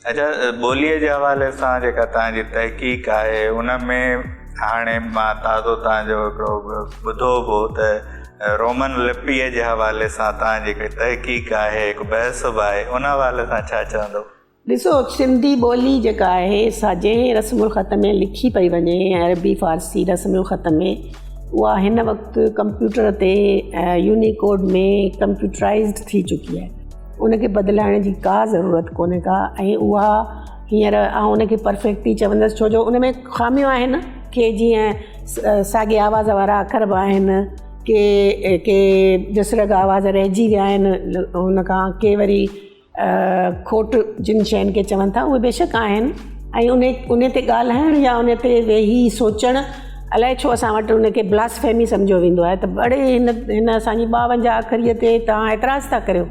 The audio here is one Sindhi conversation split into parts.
اچا ٻوليء جي حوالي سان جيڪا توهان جي تحقيق آهي ان ۾ هاڻي مان تازو توهان جو هڪڙو ٻڌو به هو ته رومن لپيء جي حوالي سان توهان جي هڪڙي تحقيق آهي هڪ بحث به آهي ان حوالي سان ڇا چوندو؟ ڏسو سنڌي ٻولي جيڪا آهي سا جنهن رسم الخط ۾ لکي پئي وڃي عربي فارسي رسم الخط ۾ اها هن وقت ڪمپيوٽر تي يونيڪوڊ ۾ ڪمپيوٽرائزڊ ٿي چڪي آهي. ان کي بدلائڻ جي ڪا ضرورت ڪونهي ڪا ۽ اها هينئر آئون ان کي پرفيڪٽ ئي چوندس ڇو جو ان ۾ خاميون آهن ڪي جيئن ساڳي آواز وارا اکر به آهن ڪي ڪي وسرڳ آواز رهجي ويا آهن ان کان ڪي وري کوٽ جن شين کي چون ٿا اهي بيشڪ آهن ۽ ان ان تي ڳالهائڻ يا ان تي ويهي سوچڻ الائي ڇو اسان وٽ ان کي بلاسفيمي سمجهيو ويندو آهي ته اڙي هن هن اسان جي ٻاونجاهه اکريء تي توهان اعتراض ٿا ڪريو.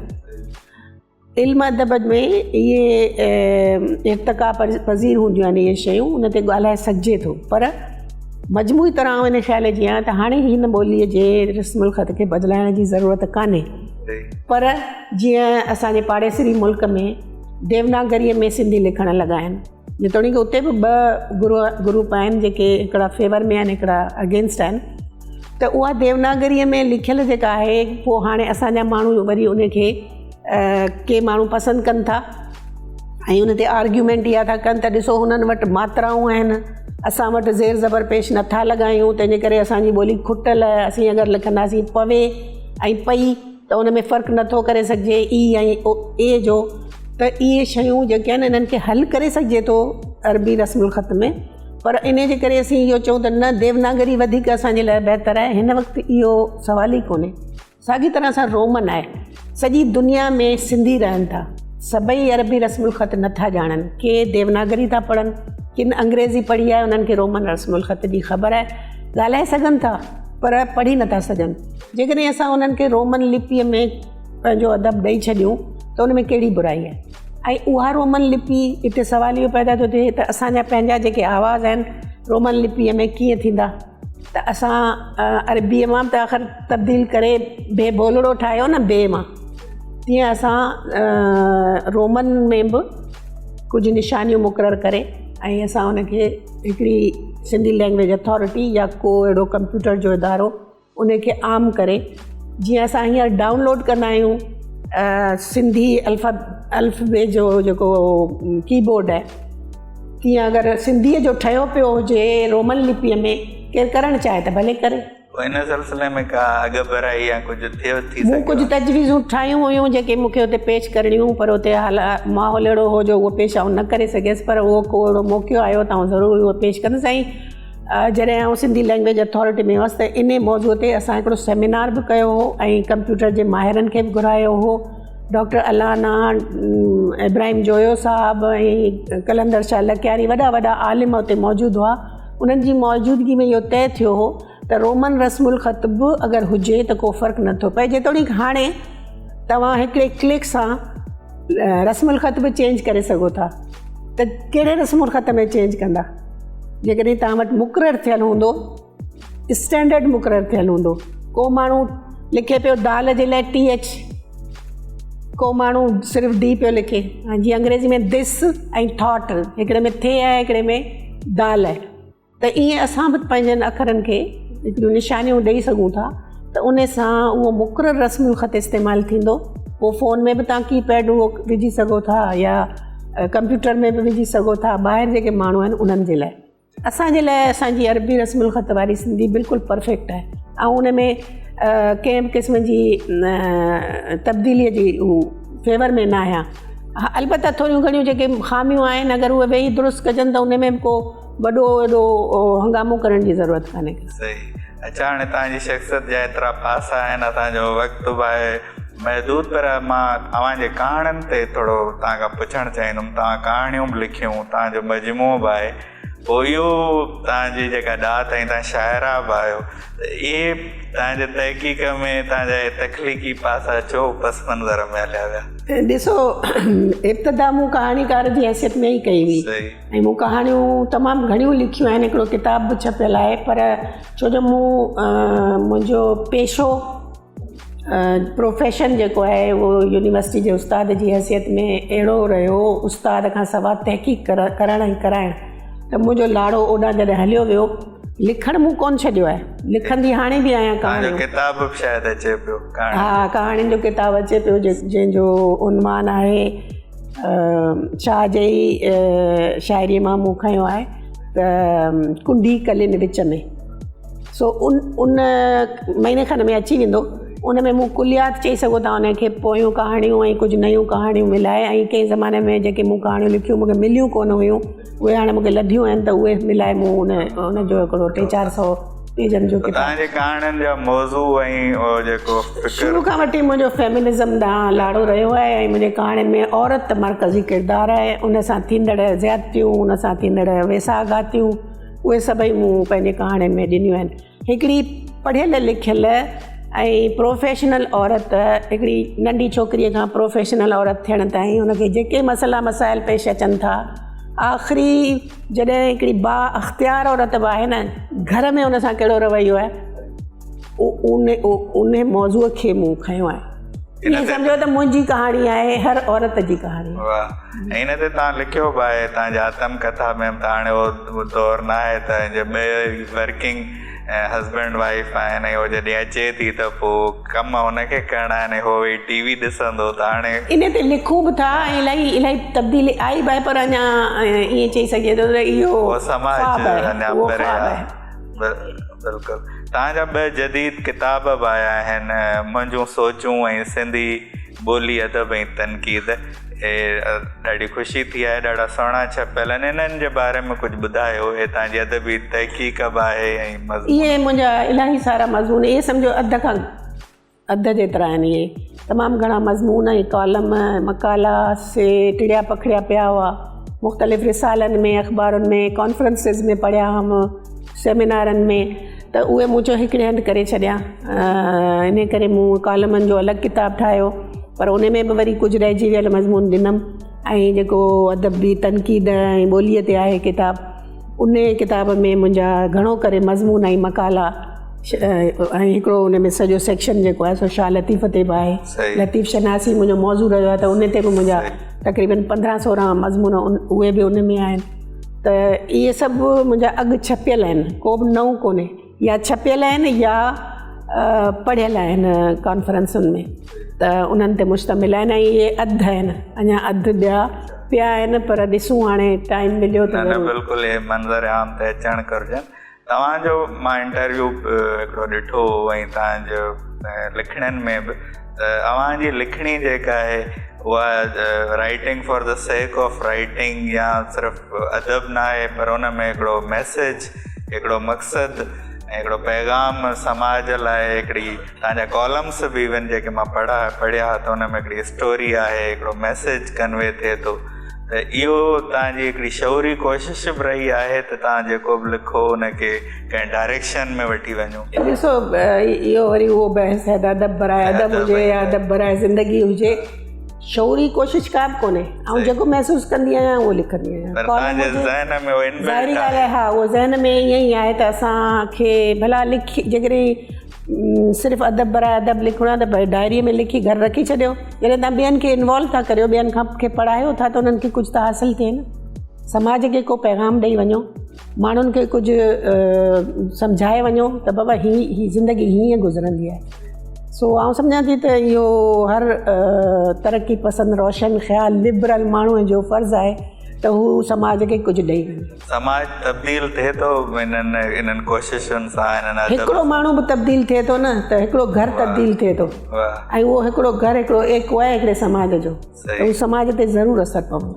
علم ادب ۾ اهي ارتقا پذير هونديون آهن اهي شيون ان تي ڳالهائي سگهجي ٿو پر مجموعي طرح آئون ان خيال جي آهيان ته هاڻي هن ٻوليء جي رسم الخط کي بدلائڻ جي ضرورت ڪانهي پر جيئن اسان جي پاڙيسري ملڪ ۾ ديوناگريء ۾ سنڌي لکڻ لڳا آهن. جيتوڻيڪ اتي به ٻه گروهه گروپ آهن جيڪي هڪڙا فيور ۾ آهن هڪڙا اگينسٽ آهن ته اها ديوناگريء ۾ لکيل جيڪا آهي پوء هاڻي اسانجا ماڻهو وري ان کي ڪي ماڻهو پسند ڪن ٿا ۽ ان تي آرگيومينٽ اها ٿا ڪن ته ڏسو هنن وٽ ماترائون آهن اسان وٽ زير زبر پيش نٿا لڳايون تنهنجي ڪري اسانجي ٻولي کٽل آهي اسين اگر لکنداسين پوي ۽ پئي ته ان ۾ فرق نٿو ڪري سگهجي اي ۽ او اي جو ته اهي شيون جيڪي آهن انهن کي حل ڪري سگهجي ٿو عربي رسم الخط ۾ پر ان جي ڪري اسين اهو چئون ته نه ديوناگري وڌيڪ اسانجي لاء بهتر آهي هن وقت اهو سوال ئي ڪونهي ساڳي طرح سان رومن آهي سڄي دنيا ۾ سنڌي رهن ٿا سڀئي عربي رسم الخط نٿا ڄاڻن ڪي ديوناگري ٿا پڙهن ڪن انگريزي پڙهي آهي انهن کي رومن رسم الخط جي خبر آهي ڳالهائي سگهن ٿا پر پڙهي نٿا سگهن. جيڪڏهن اسان انهن کي رومن لپيء ۾ پنهنجو ادب ڏئي ڇڏيون ته ان ۾ ڪهڙي برائي آهي؟ ۽ اها رومن لپي، اتي سوال اهو پيدا ٿو ٿئي ته اسان جا پنهنجا جيڪي آواز آهن رومن لپيء ۾ ڪيئن ٿيندا؟ ته اسان عربيء مان به ته آخر تبديل ڪري بي بولڙو ٺاهيو نه بي مان، تيئن اسان رومن ۾ به ڪجهه نشانيون مقرر ڪري ۽ اسان ان کي هڪڙي سنڌي لينگويج اٿارٽي يا ڪو اهڙو ڪمپيوٽر جو ادارو ان کي عام ڪري جيئن اسان هينئر ڊائونلوڊ ڪندا آهيون سنڌي الفا الف بي جو جيڪو ڪي بورڊ آهي تيئن اگر سنڌيء جو ٺهيو پيو هجي رومن لپيء ۾ ڪير ڪرڻ چاهي ته ڀلي ڪري. پوء ان سلسلي ۾ ڪا اڳڀرائي يا ڪجهه ٿيو ٿي مون سگهيو ڪجهه آهي؟ تجويزون ٺاهيون هيون جيڪي مون کي اتي پيش ڪرڻيون هيون پر اتي حالا ماحول اهڙو هو جو اهو پيش آئون نه ڪري سگهيس پر اهو ڪو اهڙو موقعو آيو ته آئون ضرور اهو پيش ڪندس ۽ جڏهن آئون سنڌي لينگويج اٿارٽي ۾ هئس ته انهي موضوع تي اسان هڪڙو سيمينار به ڪيو هو ۽ ڪمپيوٽر جي ماهرن کي به گهرايو هو ڊاڪٽر الانا ابراهيم جويو صاحب ۽ قلندر شاهه لڪياري وڏا وڏا عالم اتي موجود هئا انهن جي موجودگي ۾ اهو طئي ٿيو هو ته رومن رسم الخط به اگر هجي ته ڪو فرق نه ٿو پئي جيتوڻيڪ هاڻي توهان هڪڙي ڪلڪ سان رسم الخط به چينج ڪري سگهو ٿا ته ڪهڙي رسم الخط ۾ چينج ڪندا جيڪڏهن توهان وٽ مقرر ٿيل هوندو اسٽينڊرڊ مقرر ٿيل هوندو ڪو ماڻهو لکي پيو دال جي لاء ٽي ايڇ ڪو ماڻهو صرف ڊي پيو لکي جيئن انگريزي ۾ دس ۽ ٿاٽ هڪڙي ۾ ٿي آهي هڪڙي ۾ دال آهي ته ائين اسان به پنهنجن اکرن کي هڪڙيون نشانيون ڏئي سگهون ٿا ته ان سان اهو مقرر رسم الخط استعمال ٿيندو پوء فون ۾ به توهان ڪي پيڊ اهو وجهي سگهو ٿا يا ڪمپيوٽر ۾ به وجهي سگهو ٿا ٻاهر جيڪي ماڻهو آهن انهن جي لاء اسان جي لاء اسان جي عربي رسم الخط واري سنڌي بلڪل پرفيڪٽ آهي ۽ ان ۾ ڪنهن به قسم جي تبديليء جي هو فيور ۾ نه آهيان ها البته ٿوريون گهڻيون جيڪي خاميون آهن اگر اهي ويهي درست ڪجن ته ان ۾ به ڪو وڏو ايڏو هنگامو ڪرڻ جي ضرورت ڪانهي ڪا. صحيح. اڇا هاڻي توهان جي شخصيت جا ايترا پاسا آهن اسان جو وقت به آهي محدود پر مان اوهان جي ڪهاڻين تي ٿورو توهان کان پڇڻ چاهيندم توهان ڪهاڻيون به لکيون توهان جو مجموعو به آهي پوء اهو توهان جي جيڪا ڏات ۽ توهان شاعره به آهيو ته اهي توهان جي تحقيق ۾ توهان جا اهي تخليقي پاسا ڇو پس منظر ۾ هليا ويا؟ ڏسو ابتدا مون ڪهاڻيڪار جي حيثيت ۾ ئي ڪئي هئي. صحيح. ۽ مون ڪهاڻيون تمام گهڻيون لکيون آهن هڪڙو ڪتاب به ڇپيل آهي پر ڇو جو مون منهنجو پيشو پروفيشن جيڪو آهي اهو يونيورسٽي جي استاد جي حيثيت ۾ اهڙو رهيو استاد کان سوا تحقيق ڪرڻ ۽ ڪرائڻ ته منهنجو لاڙو اوڏانهن جڏهن هليو ويو لکڻ مون ڪونه ڇڏيو آهي لکندي هاڻي به آهيان ڪهاڻيون ڪتاب به شايد اچي پيو ها ڪهاڻين جو ڪتاب اچي پيو جنهن جو عنوان آهي شاهه جي شاعري مان مون کنيو آهي ته ڪنڊي ڪلين وچ ۾ سو ان ان مهيني کن ۾ اچي ويندو ان ۾ مون ڪليات چئي سگهو ٿا ان کي پويون ڪهاڻيون ۽ ڪجهه نيون ڪهاڻيون ملائي ۽ ڪنهن زماني ۾ جيڪي مون ڪهاڻيون لکيون مون کي مليون ڪونه هيون اهي هاڻي مون کي لڌيون آهن ته اهي ملائي مون ان ان جو هڪڙو ٽي چار سو پيجن جو ڪتاب توهان جي ڪهاڻين جا موضوع ۽ اهو جيڪو فڪر شروع کان وٺي منهنجو فيمنزم ڏانهن لاڙو رهيو آهي ۽ منهنجي ڪهاڻين ۾ عورت مرڪزي ڪردار آهي ان سان ٿيندڙ زيادتيون ان سان ٿيندڙ ويساهه گهاتيون اهي سڀئي مون پنهنجي ڪهاڻين ۾ ڏنيون آهن. هڪڙي پڙهيل لکيل ۽ پروفيشنل عورت هڪڙي ننڍي ڇوڪريء کان پروفيشنل عورت ٿيڻ تائين ان کي جيڪي مسئلا مسائل پيش اچن ٿا آخري جڏهن هڪڙي با اختيار عورت به آهي نه گهر ۾ ان سان ڪهڙو رويو آهي ان ان موضوع کي مون کنيو آهي ائين سمجهو ته منهنجي ڪهاڻي آهي هر عورت جي ڪهاڻي واهه ۽ ان تي توهان لکيو به آهي توهان جي آتم ڪٿا ۾ ته هاڻي اهو دور نه آهي ته جي ٻئي ورڪنگ هسبينڊ وائيف آهن ۽ هو جڏهن اچي ٿي ته پوء ڪم هن کي ڪرڻا آهن ۽ هو ويهي ٽي وي ڏسندو ته هاڻي ان تي لکون به ٿا ۽ الاهي الاهي تبديلي آئي به آهي پر اڃا ائين چئي سگهجي ٿو ته اهو سماج اڃا پري آهي بلڪل توهان جا ٻه جديد ڪتاب به آيا آهن منهنجون سوچون ۽ سنڌي ٻولي ادب ۽ تنقيد اهي ڏاڍي خوشي ٿي آهي ڏاڍا سهڻا ڇپيل آهن انهن جي باري ۾ ڪجهه ٻڌايو اهي توهان جي ادبي تحقيق به آهي ۽ مضمون اهي منهنجا الاهي سارا مضمون اهي سمجهو اڌ کان اڌ جيترا آهن اهي تمام گهڻا مضمون ۽ ڪالم ۽ مقالا سي ٽڙيا پکڙيا پيا هئا مختلف رسالن ۾ اخبارن ۾ ڪانفرنسز ۾ پڙهيا هئم سيمينارن ۾ ته اهي مون چيو هڪڙي هنڌ ڪري ڇڏيان ان ڪري مون ڪالمن جو الڳ ڪتاب ٺاهيو پر ان ۾ به وري ڪجهه رهجي ويل مضمون ڏنم ۽ جيڪو ادبي تنقيد ۽ ٻوليء تي آهي ڪتاب ان ڪتاب ۾ منهنجا گهڻو ڪري مضمون ۽ مقالا ۽ هڪڙو ان ۾ سڄو سيڪشن جيڪو آهي سو شاهه لطيف تي به آهي لطيف شناسي منهنجو موضوع رهيو آهي ته ان تي به منهنجا تقريبن پندرهن سورهن مضمون اهي به ان ۾ آهن ته اهي سڀ منهنجا اڳ ڇپيل آهن ڪو به نئون ڪونهي يا ڇپيل آهن يا پڙهيل آهن ڪانفرنسن ۾ ته انهن تي مشتمل آهن ۽ اهي اڌ آهن اڃا اڌ ٻيا پيا آهن پر ڏسون هاڻي ٽائيم مليو ته نه نه بلڪل اهي منظر عام تي اچڻ گهرجن توهان جو مان انٽرويو هڪڙو ڏٺو هو ۽ توهان جو لکڻين ۾ به ته اوهان جي لکڻي جيڪا آهي اها writing for the sake of writing يا صرف ادب نه آهي پر ان ۾ هڪڙو ميسيج هڪڙو مقصد ۽ هڪڙو پيغام سماج لاء هڪڙي توهان جا ڪالمس به ايون جيڪي مان پڙها پڙهيا ته ان ۾ هڪڙي اسٽوري آهي هڪڙو ميسيج ڪنوي ٿئي ٿو ته اهو توهان جي هڪڙي شعوري ڪوشش به رهي آهي ته توهان جيڪو به لکو ان کي ڪنهن ڊائريڪشن ۾ وٺي وڃو. ڏسو اهو وري اهو بحث آهي ته ادب براء ادب هجي يا ادب براء زندگي هجي. شعوري ڪوشش ڪا به ڪونهي آئون جيڪو محسوس ڪندي آهيان اهو لکندي آهيان پر توهان جي ذهن ۾ اهو انبلٽ ظاهري ڳالهه آهي ها اهو ذهن ۾ ائين ئي آهي ته اسان کي ڀلا لکي جيڪڏهن صرف ادب براء ادب لکڻو آهي ته ڊائري ۾ لکي گهر رکي ڇڏيو جڏهن توهان ٻين کي انوالو ٿا ڪريو ٻين کان کي پڙهايو ٿا ته انهن کي ڪجهه ته حاصل ٿئي نه سماج کي ڪو پيغام ڏئي وڃو ماڻهن کي ڪجهه سمجهائي وڃو ته بابا هي هي زندگي هيئن گذرندي آهي سو آئون سمجهان ٿي ته اهو هر ترقي پسند روشن خيال لبرل ماڻهوء جو فرض آهي ته هو سماج کي ڪجهه ڏئي وڃي. سماج تبديل ٿئي ٿو انهن انهن ڪوششن سان انهن ادب هڪڙو ماڻهو به تبديل ٿئي ٿو نه ته هڪڙو گهر تبديل ٿئي ٿو ۽ اهو هڪڙو گهر هڪڙو ايڪو آهي هڪڙي سماج جو ته اهو سماج تي ضرور اثر پوندو.